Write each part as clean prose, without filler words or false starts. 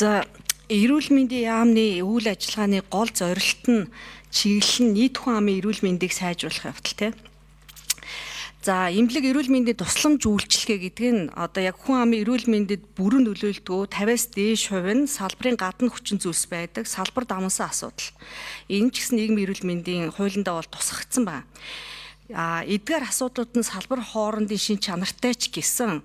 За, эрүүл мэндийн яамны үйл ажиллагааны гол зорилт нь, чиглэл нь нийт хүн амын эрүүл мэндийг сайжруулах явдал, тийм. За, эмнэлэг эрүүл мэндийн тусламж үйлчилгээ гэдэг нь одоо яг хүн амын эрүүл мэндэд бүрэн нөлөөлдөг 50-аас дээш хувь нь салбарын гадна хүчин зүйлс байдаг, салбар дамнасан асуудал. Энэ ч гэсэн нийгмийн эрүүл мэндийн хуулиндаа бол тусгагдсан байна. А эдгээр асуудлууд нь салбар хоорондын шин чанартай ч гэсэн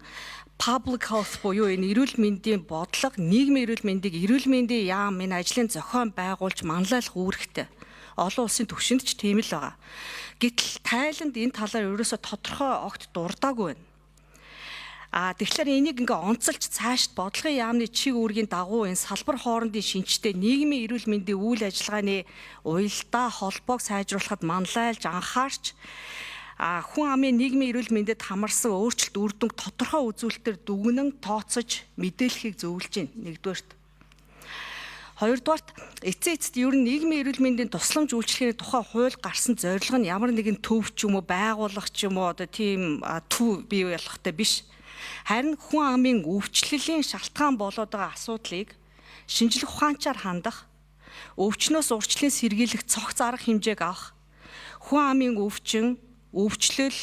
public health буюу энэ эрүүл мэндийн бодлого, нийгмийн эрүүл мэндийг эрүүл мэндийн яам энэ ажлын зохион байгуулж манлайлах үүрэгтэй. Олон улсын түвшинд ч тийм л байгаа. Гэтэл Тайланд энэ талаар ерөөсө тодорхой огт дурдаагүй байна. А тэгэхээр энийг ингээ онцолж цаашд бодлогын яамны чиг үүргийн дагуу энэ салбар хоорондын шинжтэй нийгмийн эрүүл мэндийн үйл ажиллагааны уялдаа холбоог сайжруулахад манлайлж анхаарч, хүн амын нийгмийн эрүүл мэндэд хамарсан өөрчлөлт үр дүнг тодорхой үзүүлэлтээр дүгнэн тооцож мэдээлэхийг зөвлөж байна, нэгдүгээрт. Хоёрдугаарт, эцсийн эцэст ер нь нийгмийн эрүүл мэндийн тусламж үйлчилгээний тухай хууль гарсан зорилго нь ямар нэгэн төв ч юм уу, байгууллага ч юм уу, одоо тийм төв бий болохтой биш. Харин хүн амын өвчлөлийн шалтгаан болоод байгаа асуудлыг шинжлэх ухаанчаар хандах, өвчнөөс урьдчилан сэргийлэх цогц арга хэмжээг авах, хүн амын өвчин, өвчлөл,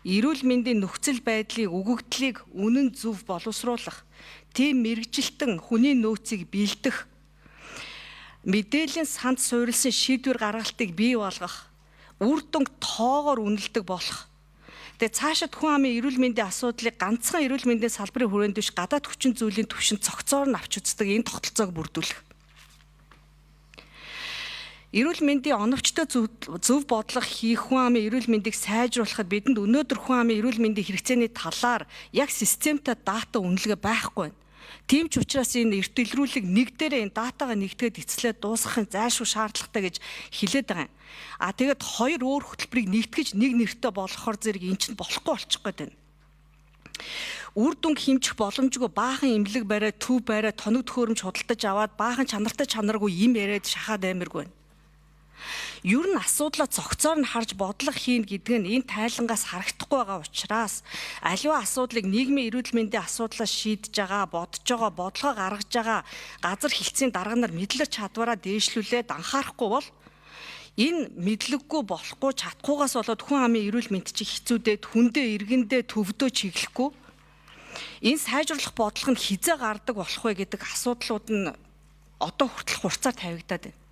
эрүүл мэндийн нөхцөл байдлын өгөгдлийг үнэн зөв боловсруулах, тийм мэргэжилтэн хүний нөөцийг бэлдэх, мэдээллийн санд суурилсан шийдвэр гаргалтыг бий болгох, үр дүнг тоогоор үнэлдэг болох. Тэгээ цаашид хүн амын эрүүл мэндийн асуудлыг ганцхан эрүүл мэндийн салбарын хүрээнд биш, гадаад хүчин зүйлийн түвшинд цогцоор нь авч үздэг энэ тогтолцоог бүрдүүлэх. Эрүүл мэндийн оновчтой зөв бодлого хийх, хүн амын эрүүл мэндийг сайжруулахад бидэнд өнөөдөр хүн амын эрүүл мэндийн хэрэгцээний талаар яг системтэй дата үнэлгээ байхгүй байна. Тийм ч учраас энэ эрт илрүүлэг нэг дээрээ энэ датагаа нэгтгээд эцлээ дуусгахын зайлшгүй шаардлагатай гэж хэлээд байгаа юм. А тэгээд хоёр өөр хөтөлбөрийг нэгтгэж нэг нэртэй болгохоор зэрэг эн чинь болохгүй болчих гээд байна. Үр дүнг хэмжих боломжгүй баахан эмнэлэг бариа, төв бариа, тоног төхөөрөмж худалдаж аваад баахан чанартай чанаргүй юм яриад шахаад амиргүй байна. Ер нь асуудлаа цогцоор нь харж бодлого хийн гэдэг нь энэ тайлангаас харагдахгүй байгаа учраас аливаа асуудлыг нийгмийн эрүүл мэндийн асуудлаа шийдэж байгаа, бодож байгаа, бодлогоо гаргаж байгаа газар хэлтсийн дарга нар мэдлэг чадвараа дээшлүүлээд анхаарахгүй бол энэ мэдлэггүй, болохгүй, чадахгүйгаас болоод хүн амын эрүүл мэнд чинь хэцүүдээд хүндээ, иргэндээ, төвдөө чиглэхгүй энэ сайжруулах бодлого нь хизээ гардаг болох вэ гэдэг асуудлууд нь одоо хүртэл хурцаар тавигдаад байна.